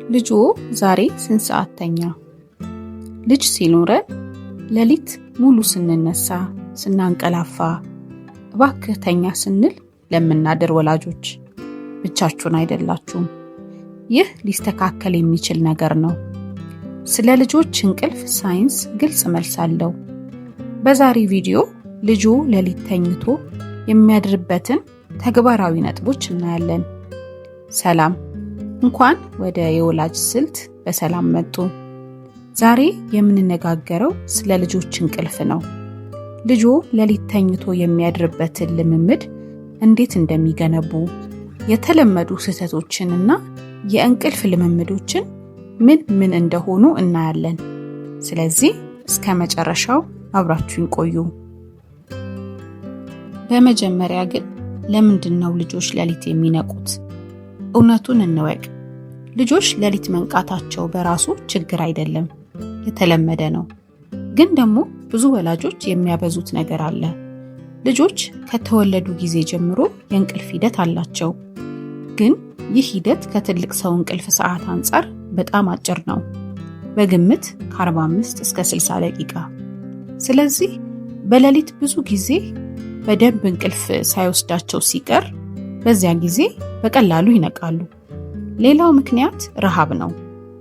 ልጅዎ ዛሬ ስንት ሰዓት ተኛ? ልጅ ሲኖረን ሌሊት ሙሉ ስንነሳ፣ ስናንቀላፋ፣ እባክህ ተኛ ስንል ለምናድር ወላጆች ብቻችሁን አይደላችሁም። ይህ ሊስተካከል የሚችል ነገር ነው። ስለ ልጆች እንቅልፍ ሳይንስ ግልጽ መልስ አለው። በዛሬ ቪዲዮ ልጅዎ ሌሊት ተኝቶ የሚያድርበትን ተግባራዊ ነጥቦች እናያለን። ሰላም፣ እንኳን ወደ የወላጅ ስልት በሰላም መጡ። ዛሬ የምንነጋገረው ስለ ልጆች እንቅልፍ ነው። ልጅዎ ሌሊት ተኝቶ የሚያድርበትን ልምምድ እንዴት እንደሚገነቡ፣ የተለመዱ ስህተቶችንና የእንቅልፍ ልምምዶችን ምን ምን እንደሆኑ እናያለን። ስለዚህ እስከ መጨረሻው አብራችሁን ቆዩ። በመጀመሪያ ግን ለምንድን ነው ልጆች ሌሊት የሚነቁት? እውነቱን እንወቅ። ልጆች ሌሊት መንቃታቸው በራሱ ችግር አይደለም፣ የተለመደ ነው። ግን ደግሞ ብዙ ወላጆች የሚያበዙት ነገር አለ። ልጆች ከተወለዱ ጊዜ ጀምሮ የእንቅልፍ ሂደት አላቸው። ግን ይህ ሂደት ከትልቅ ሰው እንቅልፍ ሰዓት አንጻር በጣም አጭር ነው፣ በግምት ከ45 እስከ 60 ደቂቃ። ስለዚህ በሌሊት ብዙ ጊዜ በደንብ እንቅልፍ ሳይወስዳቸው ሲቀር በዚያ ጊዜ በቀላሉ ይነቃሉ። ሌላው ምክንያት ረሃብ ነው።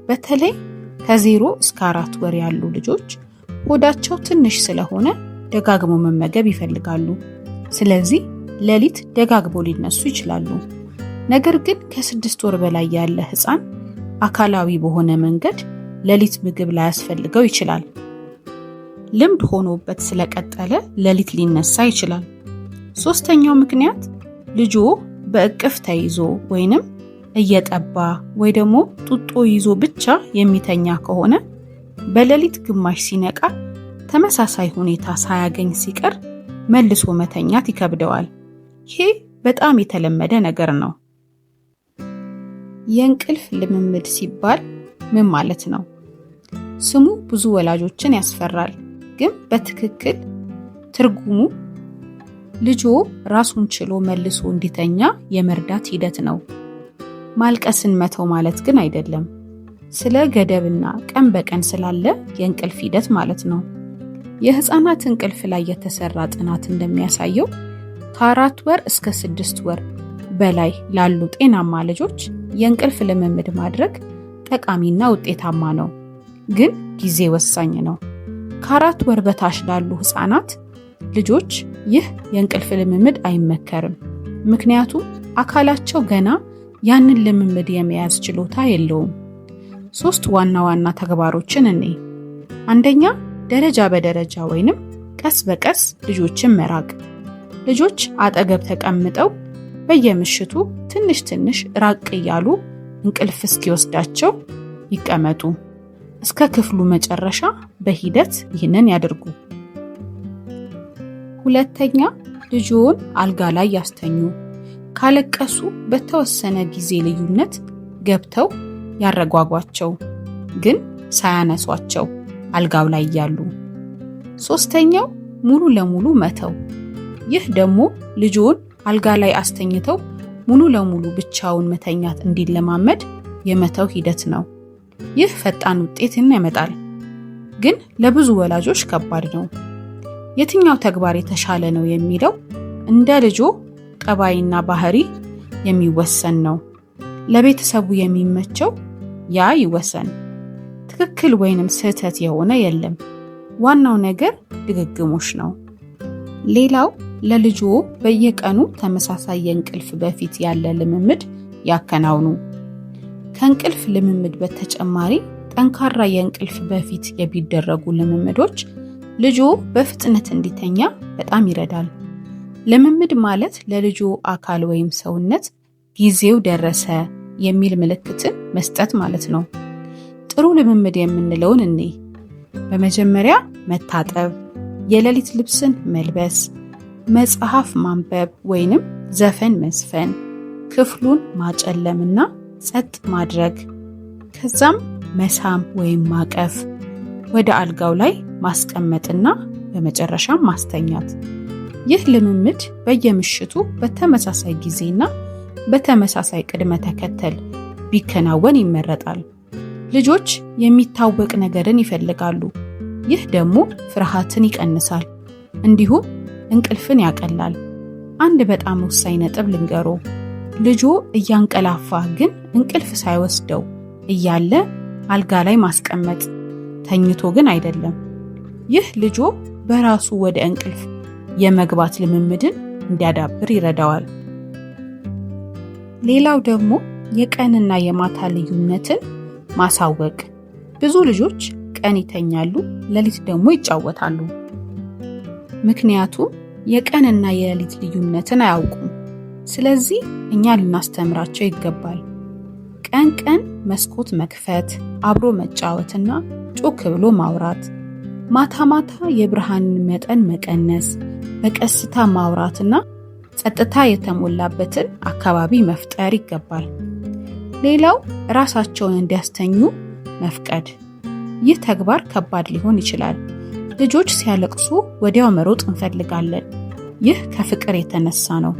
በተለይ ከ0 እስከ 4 ወር ያሉ ልጆች ሆዳቸው ትንሽ ስለሆነ ደጋግሞ መመገብ ይፈልጋሉ። ስለዚህ ሌሊት ደጋግሞ ሊነሱ ይችላሉ። ነገር ግን ከ6 ወር በላይ ያለ ሕፃን አካላዊ በሆነ መንገድ ሌሊት ምግብ ላያስፈልገው ይችላል። ልምድ ሆኖበት ስለቀጠለ ሌሊት ሊነሳ ይችላል። ሶስተኛው ምክንያት ልጅዎ በእቅፍ ተይዞ ወይንም እየጠባ ወይ ደግሞ ጡጦ ይዞ ብቻ የሚተኛ ከሆነ በሌሊት ግማሽ ሲነቃ ተመሳሳይ ሁኔታ ሳያገኝ ሲቀር መልሶ መተኛት ይከብደዋል። ይሄ በጣም የተለመደ ነገር ነው። የእንቅልፍ ልምምድ ሲባል ምን ማለት ነው? ስሙ ብዙ ወላጆችን ያስፈራል፣ ግን በትክክል ትርጉሙ ልጅዎ ራሱን ችሎ መልሶ እንዲተኛ የመርዳት ሂደት ነው። ማልቀስን መተው ማለት ግን አይደለም። ስለ ገደብና ቀን በቀን ስላለ የእንቅልፍ ሂደት ማለት ነው። የህፃናት እንቅልፍ ላይ የተሰራ ጥናት እንደሚያሳየው ከ4 ወር እስከ 6 ወር በላይ ላሉ ጤናማ ልጆች የእንቅልፍ ልምምድ ማድረግ ጠቃሚና ውጤታማ ነው። ግን ጊዜ ወሳኝ ነው። ከ4 ወር በታች ላሉ ህፃናት ልጆች ይህ የእንቅልፍ ልምምድ አይመከርም። ምክንያቱም አካላቸው ገና ያንን ልምምድ የመያዝ ችሎታ የለውም። ሶስት ዋና ዋና ተግባሮችን እኔ። አንደኛ፣ ደረጃ በደረጃ ወይንም ቀስ በቀስ ልጆችን መራቅ። ልጆች አጠገብ ተቀምጠው በየምሽቱ ትንሽ ትንሽ ራቅ እያሉ እንቅልፍ እስኪወስዳቸው ይቀመጡ። እስከ ክፍሉ መጨረሻ በሂደት ይህንን ያድርጉ። ሁለተኛ፣ ልጅዎን አልጋ ላይ ያስተኙ። ካለቀሱ በተወሰነ ጊዜ ልዩነት ገብተው ያረጓጓቸው፣ ግን ሳያነሷቸው አልጋው ላይ እያሉ። ሶስተኛው ሙሉ ለሙሉ መተው። ይህ ደግሞ ልጅዎን አልጋ ላይ አስተኝተው ሙሉ ለሙሉ ብቻውን መተኛት እንዲለማመድ የመተው ሂደት ነው። ይህ ፈጣን ውጤትን ያመጣል፣ ግን ለብዙ ወላጆች ከባድ ነው። የትኛው ተግባር የተሻለ ነው የሚለው እንደ ልጆ ጠባይና ባህሪ የሚወሰን ነው። ለቤተሰቡ የሚመቸው ያ ይወሰን። ትክክል ወይንም ስህተት የሆነ የለም። ዋናው ነገር ድግግሞሽ ነው። ሌላው ለልጅዎ በየቀኑ ተመሳሳይ የእንቅልፍ በፊት ያለ ልምምድ ያከናውኑ። ከእንቅልፍ ልምምድ በተጨማሪ ጠንካራ የእንቅልፍ በፊት የሚደረጉ ልምምዶች ልጅዎ በፍጥነት እንዲተኛ በጣም ይረዳል። ልምምድ ማለት ለልጅዎ አካል ወይም ሰውነት ጊዜው ደረሰ የሚል ምልክትን መስጠት ማለት ነው። ጥሩ ልምምድ የምንለውን እኔ። በመጀመሪያ መታጠብ፣ የሌሊት ልብስን መልበስ፣ መጽሐፍ ማንበብ ወይንም ዘፈን መዝፈን፣ ክፍሉን ማጨለምና ጸጥ ማድረግ፣ ከዛም መሳም ወይም ማቀፍ፣ ወደ አልጋው ላይ ማስቀመጥና በመጨረሻም ማስተኛት። ይህ ልምምድ በየምሽቱ በተመሳሳይ ጊዜና በተመሳሳይ ቅደም ተከተል ቢከናወን ይመረጣል። ልጆች የሚታወቅ ነገርን ይፈልጋሉ። ይህ ደግሞ ፍርሃትን ይቀንሳል፣ እንዲሁም እንቅልፍን ያቀላል። አንድ በጣም ወሳኝ ነጥብ ልንገሮ፣ ልጆ እያንቀላፋ ግን እንቅልፍ ሳይወስደው እያለ አልጋ ላይ ማስቀመጥ፣ ተኝቶ ግን አይደለም። ይህ ልጆ በራሱ ወደ እንቅልፍ የመግባት ልምምድን እንዲያዳብር ይረዳዋል። ሌላው ደግሞ የቀንና የማታ ልዩነትን ማሳወቅ። ብዙ ልጆች ቀን ይተኛሉ፣ ሌሊት ደግሞ ይጫወታሉ። ምክንያቱም የቀንና የሌሊት ልዩነትን አያውቁም። ስለዚህ እኛ ልናስተምራቸው ይገባል። ቀን ቀን መስኮት መክፈት፣ አብሮ መጫወትና ጮክ ብሎ ማውራት፣ ማታ ማታ የብርሃንን መጠን መቀነስ፣ በቀስታ ማውራትና ጸጥታ የተሞላበትን አካባቢ መፍጠር ይገባል። ሌላው ራሳቸውን እንዲያስተኙ መፍቀድ። ይህ ተግባር ከባድ ሊሆን ይችላል። ልጆች ሲያለቅሱ ወዲያው መሮጥ እንፈልጋለን። ይህ ከፍቅር የተነሳ ነው።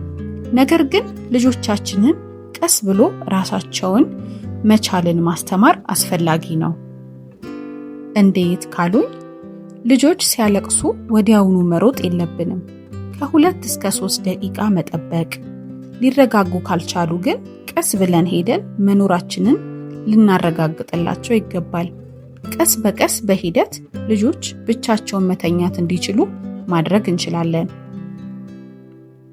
ነገር ግን ልጆቻችንን ቀስ ብሎ ራሳቸውን መቻልን ማስተማር አስፈላጊ ነው። እንዴት ካሉኝ፣ ልጆች ሲያለቅሱ ወዲያውኑ መሮጥ የለብንም። ከ2 እስከ 3 ደቂቃ መጠበቅ፣ ሊረጋጉ ካልቻሉ ግን ቀስ ብለን ሄደን መኖራችንን ልናረጋግጥላቸው ይገባል። ቀስ በቀስ በሂደት ልጆች ብቻቸውን መተኛት እንዲችሉ ማድረግ እንችላለን።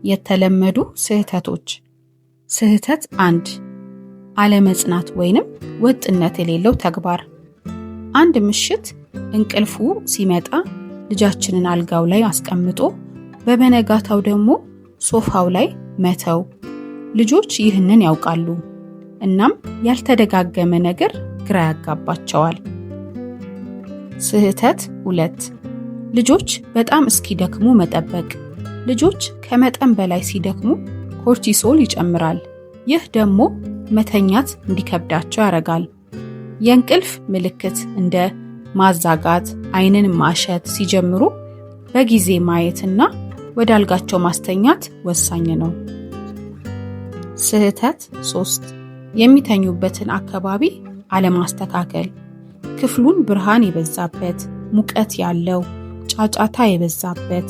የተለመዱ ስህተቶች። ስህተት 1፣ አለመጽናት ወይንም ወጥነት የሌለው ተግባር። አንድ ምሽት እንቅልፉ ሲመጣ ልጃችንን አልጋው ላይ አስቀምጦ በበነጋታው ደግሞ ሶፋው ላይ መተው። ልጆች ይህንን ያውቃሉ። እናም ያልተደጋገመ ነገር ግራ ያጋባቸዋል። ስህተት 2፣ ልጆች በጣም እስኪደክሙ መጠበቅ። ልጆች ከመጠን በላይ ሲደክሙ cortisol ይጨምራል። ይህ ደግሞ መተኛት እንዲከብዳቸው ያደርጋል። የእንቅልፍ ምልክት እንደ ማዛጋት፣ አይንን ማሸት ሲጀምሩ በጊዜ ማየትና ወደ አልጋቸው ማስተኛት ወሳኝ ነው። ስህተት 3፣ የሚተኙበትን አካባቢ አለማስተካከል። ክፍሉን ብርሃን የበዛበት፣ ሙቀት ያለው፣ ጫጫታ የበዛበት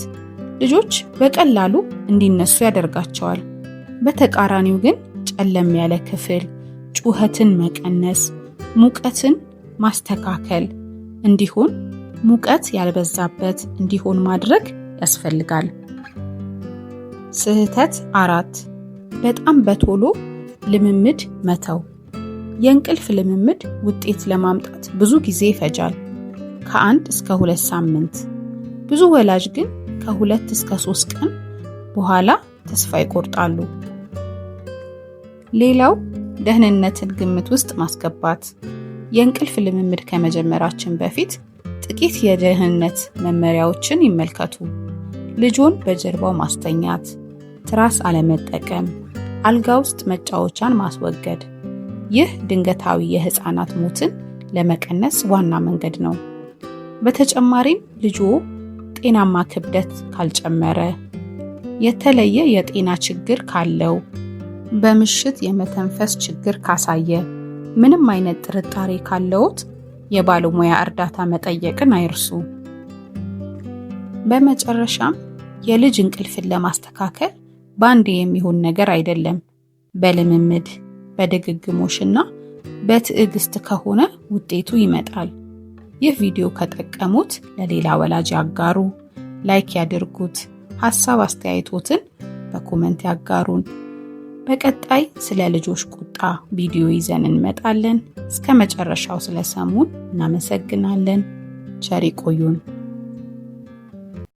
ልጆች በቀላሉ እንዲነሱ ያደርጋቸዋል። በተቃራኒው ግን ጨለም ያለ ክፍል፣ ጩኸትን መቀነስ፣ ሙቀትን ማስተካከል እንዲሆን ሙቀት ያልበዛበት እንዲሆን ማድረግ ያስፈልጋል። ስህተት 4፣ በጣም በቶሎ ልምምድ መተው። የእንቅልፍ ልምምድ ውጤት ለማምጣት ብዙ ጊዜ ይፈጃል፣ ከ1 እስከ 2 ሳምንት። ብዙ ወላጅ ግን ከ2 እስከ 3 ቀን በኋላ ተስፋ ይቆርጣሉ። ሌላው ደህንነትን ግምት ውስጥ ማስገባት። የእንቅልፍ ልምምድ ከመጀመራችን በፊት ጥቂት የደህንነት መመሪያዎችን ይመልከቱ። ልጆን በጀርባው ማስተኛት፣ ትራስ አለመጠቀም፣ አልጋ ውስጥ መጫወቻን ማስወገድ። ይህ ድንገታዊ የህፃናት ሞትን ለመቀነስ ዋና መንገድ ነው። በተጨማሪም ልጆ ጤናማ ክብደት ካልጨመረ፣ የተለየ የጤና ችግር ካለው፣ በምሽት የመተንፈስ ችግር ካሳየ፣ ምንም አይነት ጥርጣሬ ካለዎት የባለሙያ እርዳታ መጠየቅን አይርሱ። በመጨረሻም የልጅ እንቅልፍን ለማስተካከል በአንዴ የሚሆን ነገር አይደለም። በልምምድ፣ በድግግሞሽና በትዕግስት ከሆነ ውጤቱ ይመጣል። ይህ ቪዲዮ ከጠቀሙት ለሌላ ወላጅ ያጋሩ፣ like ያድርጉት፣ ሀሳብ አስተያየቶትን በ comment ያጋሩን። በቀጣይ ስለ ልጆች ቁጣ ቪዲዮ ይዘን እንመጣለን። እስከ መጨረሻው ስለሰሙን እናመሰግናለን። ቸር ይቆዩን።